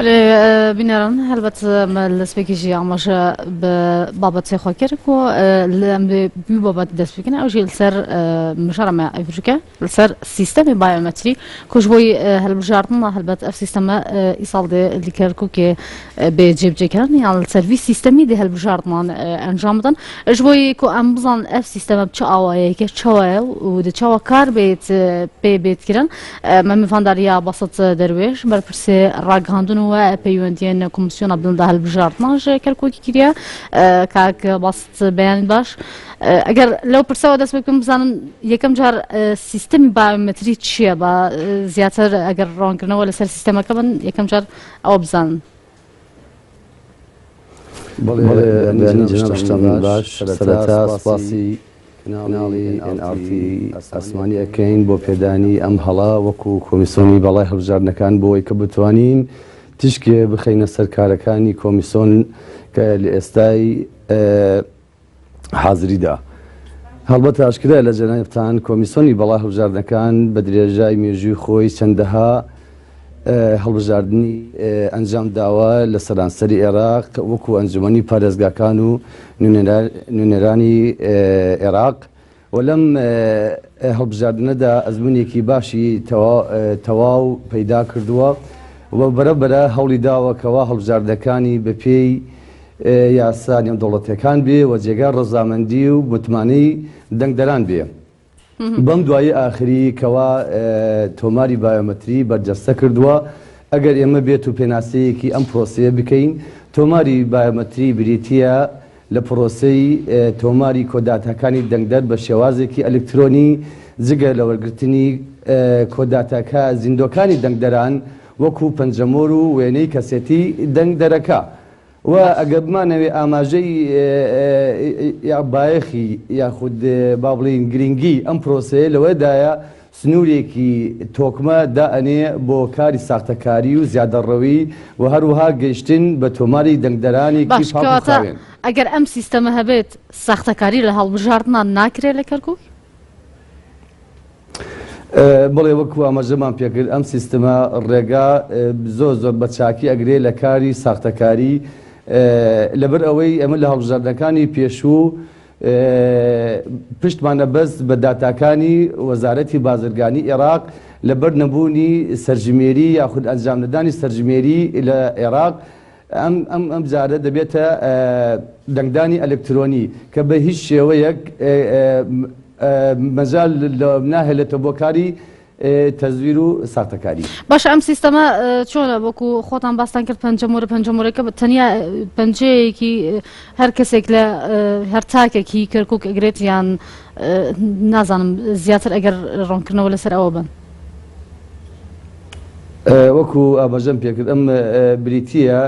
بینەران هەلبەت me li destpêkê jî amaje bi babetê xwe kir ku li em dê wî babetê dest bikin ew jî li ser mijara me ev bike li ser sîstemê bayometrî ku ji bo hilbijartina helbet ev sîsteme îsal dê li Kerkûkê bê cêbicêkirin yan li ser vî sîstemî dê hilbijartinan encam bidin ji bo ku em bizanin ev sîsteme bi çi awayeke çawa ye û di çawa kar bêt pê bêt kirin Me mêvandariya Basit Derwêş, berpirsê ragihandin û peywendiyên Komîsyona Bilind a Hilbijartinan ji Kerkûkê kiriye. Kak Basit beyanî baş. Eger lew pirsa we dest pê bikim bizanim yekem car sîstemî bayometrî çi ye ba ziyatr eger ronkirina we li ser sîstemeke bin yekem car ew bizanin. بەڵێ بەیانی جەنابشتان باش سەرەتا سپاسی کەناڵی ئێن ئاڕ تی ئاسمانی ئەکەین بۆ پێدانی ئەم هەڵە وەکو کۆمیسۆنی باڵای هەڵبژاردنەکان بۆ ئەوەی کە بتوانین تیشکێ بخەینە سەر کارەکانی کۆمیسۆن کە لە ئێستای حازریدا. هەڵبەتە ئاشکرایە لە جەنابتان کۆمیسۆنی باڵای هەڵبژاردنەکان بە درێژای مێژووی خۆی چەندەها هەڵبژاردنی ئەنجام داوە لە سەرانسەری عێراق وەکو ئەنجومەنی پارێزگاکان و نوێنەرانی عێراق و لەم هەڵبژاردنەدا ئەزمونێکی باشی تەواو پەیدا کردووە و بەرە بەرە هەوڵی داوە کەوا هەڵبژاردنەکانی بەپێی یاسا نێودەوڵەتیەکان بێ و جێگای ڕەزامەندی و متمانەی دەنگدەران بێ. بەم دوایی ئاخری کەوا تۆماری بایۆمەتری بەرجەستە کردووە، ئەگەر ئێمە بێت و پێناسەیەکی ئەم پرۆسەیە بکەین، تۆماری بایۆمەتری بریتییە لە پرۆسەی تۆماری کۆداتاکانی دەنگدەر بە شێوازێکی ئەلکترۆنی، جگە لە وەرگرتنی کۆداتاکە زیندووەکانی دەنگدەران وەکو پەنجەمۆر و وێنەی کەسێتی دەنگدەرەکە. و ئەگەر بمانەوێ ئاماژەی یا بایەخی یاخود با بڵێین گرینگی ئەم پرۆسەیە لەوەدایە سنوورێکی تۆکمە دائەنێ بۆ کاری ساختەکاری و زیادەڕەوی و هەروەها گەیشتن بە تۆماری دەنگدەرانێکی باش پاک و کەواتە خاوێن. ئەگەر ئەم سیستەمە هەبێت ساختەکاری لە هەڵبژاردنا ناکرێ لە کەرکوک؟ بەڵێ وەکو ئاماژەمان پێکرد ئەم سیستمە ڕێگا زۆر زۆر بە چاکی ئەگرێ لە کاری ساختەکاری لەبەر ئەوەی ئەمە لە هەڵبژاردنەکانی پێشوو پشتمان ئەبەست بە داتاکانی وەزارەتی بازرگانی عێراق لەبەر نەبوونی سەرژمێری یاخود ئەنجامنەدانی سەرژمێری لە عێراق ئەم ئەم ئەم جارە دەبێتە دەنگدانی ئەلکترۆنی کە بە هیچ شێوەیەک مەجال ناهێلێتەوە بۆ کاری تەزویر و ساختەکاری. باشە ئەم سیستەمە چۆنە وەکو خۆتان باستان کرد پەنجەمۆرە پەنجەمۆرەکە بە تەنیا پەنجەیەکی هەر کەسێک لە هەر تاکێکی کەرکک ئەگرێت یان نازانم زیاتر ئەگەر ڕوونکردنەوە لەسەر ئەوە بن. وەکو ئاماژەم پێکرد ئەم بریتییە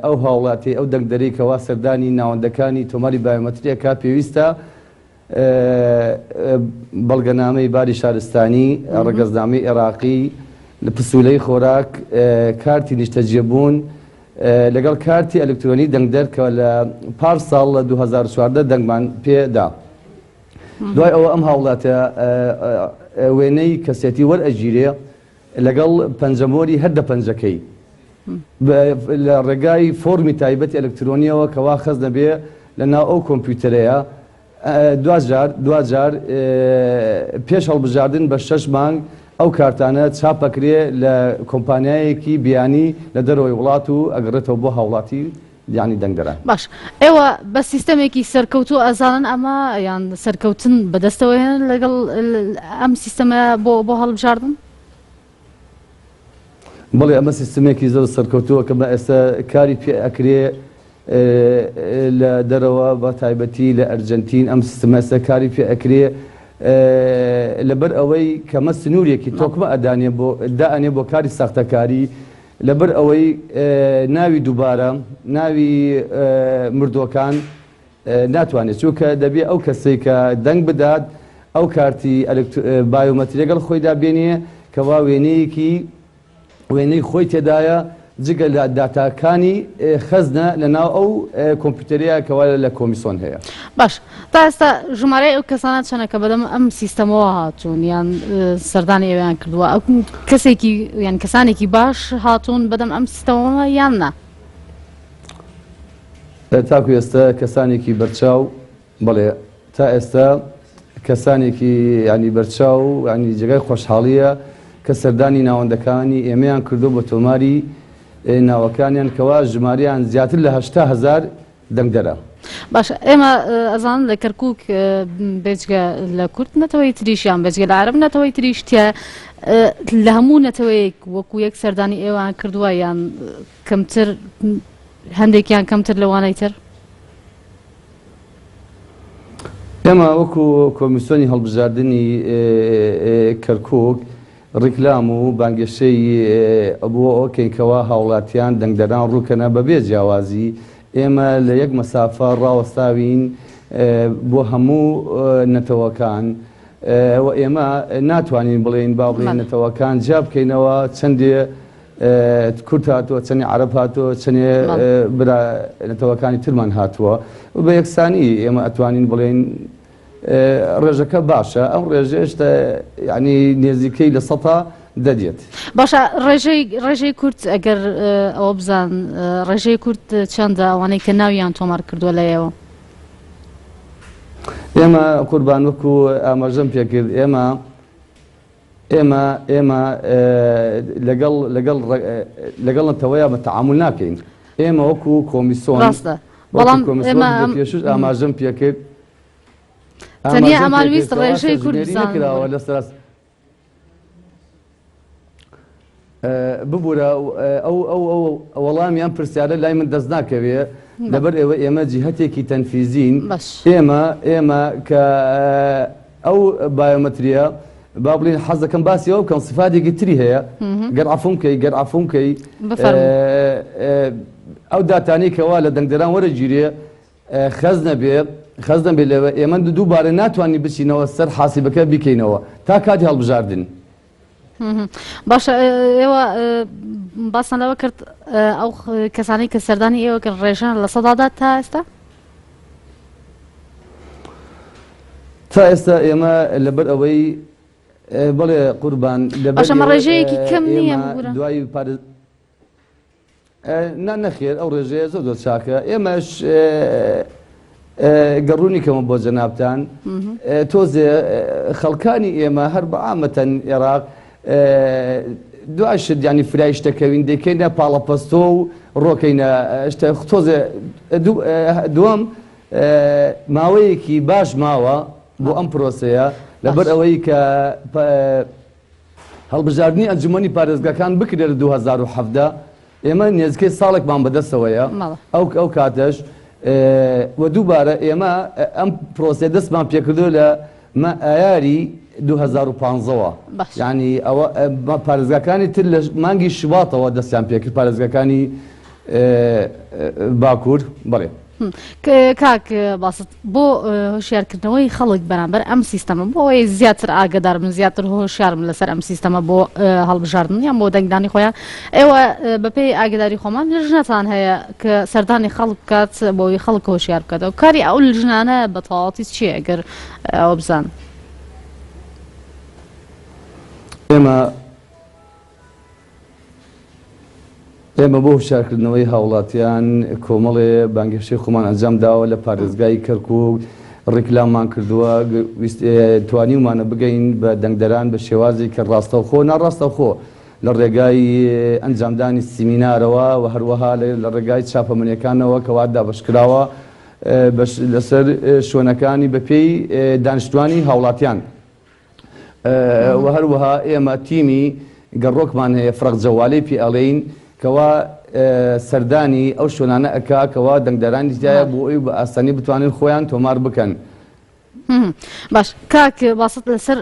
ئەو هاوڵاتی ئەو دەنگدەرەی کەوا سەردانی ناوەندەکانی تۆماری بایۆمەتری ئەکا پێویستە بەڵگەنامەی باری شارستانی، ڕەگەزنامەی عێراقی، پسوولەی خۆراک، کارتی نیشتەجێبوون، لەگەڵ کارتی ئەلکترۆنی دەنگدەر کە لە پار ساڵ لە 2014 دەنگمان پێ دا. دوای ئەوە ئەم هاوڵاتە وێنەی کەسێتی وەرئەگیرێ لەگەڵ پەنجەمۆری هەر دە پەنجەکەی لە ڕێگای فۆرمی تایبەتی ئەلکترۆنیەوە کەوا خەز نەبێ لە ناو ئەو کۆمپیوتەرەیە دواجار دواجار پێش هەڵبژاردن بە شەش مانگ ئەو کارتانە چاپ ئەکرێ لە کۆمپانیایەکی بیانی لە دەرەوەی وڵات و ئەگەڕێتەوە بۆ هاوڵاتی یانی دەنگدەران. باش ئێوە بە سیستەمێکی سەرکەوتوو ئەزانن ئەمە یان سەرکەوتن بەدەستەوە هێنن لەگەڵ ئەم سیستەمە بۆ بۆ هەڵبژاردن؟ بەڵێ ئەمە سیستمێکی زۆر سەرکەوتووە کە بە ئێستا کاری پێ ئەکرێ لە دەرەوە بە تایبەتی لە ئەرجەنتین ئەم سیستمە ئێستا کاری پێ ئەکرێ لەبەر ئەوەی کەمە سنوورێکی تۆکمە ئەدانێ بۆ دائەنێ بۆ کاری ساختەکاری لەبەر ئەوەی ناوی دووبارە ناوی مردووەکان ناتوانێت چونکە دەبێ ئەو کەسەی کە دەنگ بدات ئەو کارتی بایۆمەتری لەگەڵ خۆیدا بێنێ کەوا وێنەیەکی وێنەی خۆی تێدایە. جگە لە داتاکانی خەزنە لە ناو ئەو کۆمپیوتەرەیە کەوا لە کۆمیسۆن هەیە. باش تا ئێستا ژمارەی ئەو کەسانە چەنە کە بەدەم ئەم سیستەمەوە هاتوون یان سەردانی ئێوەیان کردووە ئەو کەسێکی یان کەسانێکی باش هاتوون بەدەم ئەم سیستەمەوە یان نا؟ تاکو ئێستا کەسانێکی بەرچاو بەڵێ تا ئێستا کەسانێکی یانی بەرچاو یانی جێگای خۆشحاڵیە کە سەردانی ناوەندەکانی ئێمەیان کردو بە تۆماری ناوەکانیان کەوا ژماریان زیاتر لە 80 هەزار دەنگدەرە. باشە ئێمە ئەزانن لە کەرکک بێجگە لە کورد نەتەوەی تریشیان بێجگە لە عەرەب نەتەوەی تریش تیا لە هەموو نەتەوەیەک وەکو یەک سەردانی ئێوان کردووە یان کەمتر هەندێکیان کەمتر لەوانەی تر؟ ئێمە وەکو کۆمیسیۆنی هەڵبژاردنی کەرکوک ڕیکلام و بانگێشەی بۆ ئەوکەین کەوا هاوڵاتیان دەنگدەران ڕووکەنە بەبێ جیاوازی ئێمە لە یەک مەسافە ڕاوەستاوین بۆ هەموو نەتەوەکان و ئێمە ناتوانین بڵێین با بڵێین نەتەوەکان جیا بکەینەوە چەندێ کورد هاتووە، چەنێ عەرەب هاتووە، چەنێ برا نەتەوەکانی ترمان هاتووە و بە یەکسانی ئێمە ئەتوانین بڵێین ڕێژەکە باشە، ئەم ڕێژەیەش یانی نێزیکەی 10% دێت. باشە ڕێژەی ڕێژەی کورد ئەگەر ئەوە بزان ڕێژەی کورد چەندە ئەوانەی کە ناویان تۆمار کردووە لە ئێوە؟ ئێمە قوربان وەکو ئاماژەم پێکرد ئێمە ئێمە ئێمە لەگەڵ لەگەڵ لەگەڵ نەتەوەیا بە تەعامول ناکەین ئێمە وەکو کۆمیسۆن ڕاستە بەڵام ئێمە پێشوش ئاماژەم پێکرد تەنیا ئەمان ویست ڕێژەی کورد نەکراوە لەسەر ببورە ئەو ئەو ئەو وەڵامی ئەم پرسیارە لای من دەست ناکەوێ لەبەر ئێوە ئێمە جیهەتێکی تەنفیزین ئێمە ئێمە کە ئەو بایۆمەتریە با بڵین حەز دەکەم باسی ئەو بکەم سفاتێکی تری هەیە گەر عەفوم کەی گەر عەفوم کەی ئەو داتانەی کەوا لە دەنگدەران وەرەگیرێ خەز نەبێ خەز نەبێ لەوە ئێمە دووبارە ناتوانین بچینەوە سەر حاسیبەکە بیکەینەوە تا کاتی هەڵبژاردن. باشە ئێوە باسان لەوە کرد ئەو کەسانەی کە سەردانی ئێوە کرد ڕێژەن لە سەدادا تا ئێستا؟ تا ئێستا ئێمە لەبەر ئەوەی بەڵێ قوربان لەبەر باشە ڕێژەیەکی کەم نییە دوای پارێز نا نەخێر ئەو ڕێژەیە زۆر زۆر چاکە ئێمەش گەر ڕوونی کەمە بۆ جەنابتان تۆزێ خەڵکانی ئێمە هەر بە عامەتەن ئێراق دوای شت ینی فرای شتەکەوین دەکەینە پاڵەپەستۆ و ڕۆکەینە شتە تۆزێ دووەم ماوەیەکی باش ماوە بۆ ئەم پرۆسەیە لەبەر ئەوەی کە هەڵبژاردنی ئەنجومەنی پارێزگاکان بکرێت لە 2017 ئێمە نێزیکەی ساڵێکمان بەدەستەوەیە ئەو ئەو کاتەش و دووبارە ئێمە ئەم پرۆسەیە دەستمان پێکردو لە ئایاری 2015ەوە یعنی ئەوە پارێزگاکانی تر لە مانگی شوباتەوە دەستیان پێکرد پارێزگاکانی باکوور بەڵێ. کاک باسط بۆ هۆشیارکردنەوەی خەڵک بەرامبەر ئەم سیستەمە بۆ ئەوەی زیاتر ئاگدار بن زیاتر هۆشیار بن لەسەر ئەم سیستەمە بۆ هەڵبژاردن یان بۆ دەنگدانی خۆیان ئێوە بەپێی ئاگداری خۆمان لژنەتان هەیە کە سەردانی خەڵک بکات بۆ ئەوەی خەڵک هۆشیار بکاتەوە کاری ئەو لژنانە بە تەواوەتی چییە گەر ئەوە بزان؟ ئێمە ئێمە بۆ هوشیارکردنەوەی هاوڵاتیان کۆمەڵێ بانگهێشتەی خۆمان ئەنجام داوە لە پارێزگای کەرکوک ڕیکلاممان کردووە توانیومانە بگەین بە دەنگدەران بە شێوازێک کە ڕاستەوخۆ ناڕاستەوخۆ لە ڕێگای ئەنجامدانی سیمینارەوە و هەروەها لە ڕێگای چاپەمەنیەکانەوە کەوا دابەشکراوە لەسەر شوێنەکانی بەپێی دانیشتوانی هاوڵاتیان. وە هەروەها ئێمە تیمی گەڕۆکمان هەیە فرق جەوالەی پێ ئەڵێین کەوا سەردانی ئەو شوێنانە ئەکا کەوا دەنگدەرانی تیایە بۆ ئەوی بە ئاسانی بتوانن خۆیان تۆمار بکەن. باش کاک باسط لەسەر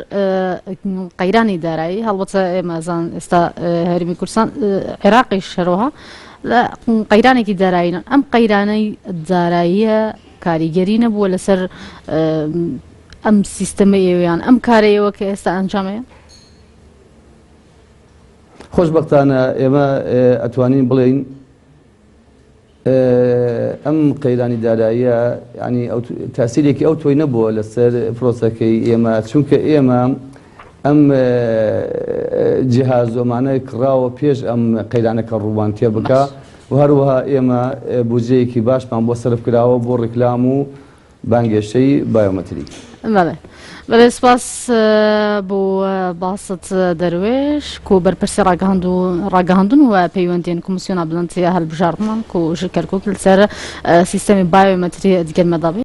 قەیرانی دارایی هەڵبەتە ئێمە زان ئێستا هەرمی کوردستان عێراقیش هەروەها لە قەیرانێکی دارایین ئەم قەیرانەی داراییە کاریگەری نەبووە لەسەر ئەم سیستەمەی ئێوە یان ئەم کارەی ئێوە کە ئێستا ئەنجامەیە؟ خۆشبەختانە ئێمە ئەتوانین بڵێین ئەم قەیرانی داراییە یانی تاسیرێکی ئەو تۆی نەبووە لەسەر پرۆسەکەی ئێمە چونکە ئێمە ئەم جیهازۆمانە کڕاوە پێش ئەم قەیرانەکە ڕوومان تێ بکە و هەروەها ئێمە بودجەیەکی باشمان بۆ سەرف کراوە بۆ ڕیکلام و بانگێشەی بایۆمەتری. بەڵێ بەڵێ سپاس بۆ باسط دەروێش کو بەرپرسی ڕاگەهاند و ڕاگەهاندن و پەیوەندیên کۆمیسیۆنا بڵند هەلبژاردنان کو ژ کەرکوک لەسەر سیستەمی بایۆمەتری دگەل مەدابێ.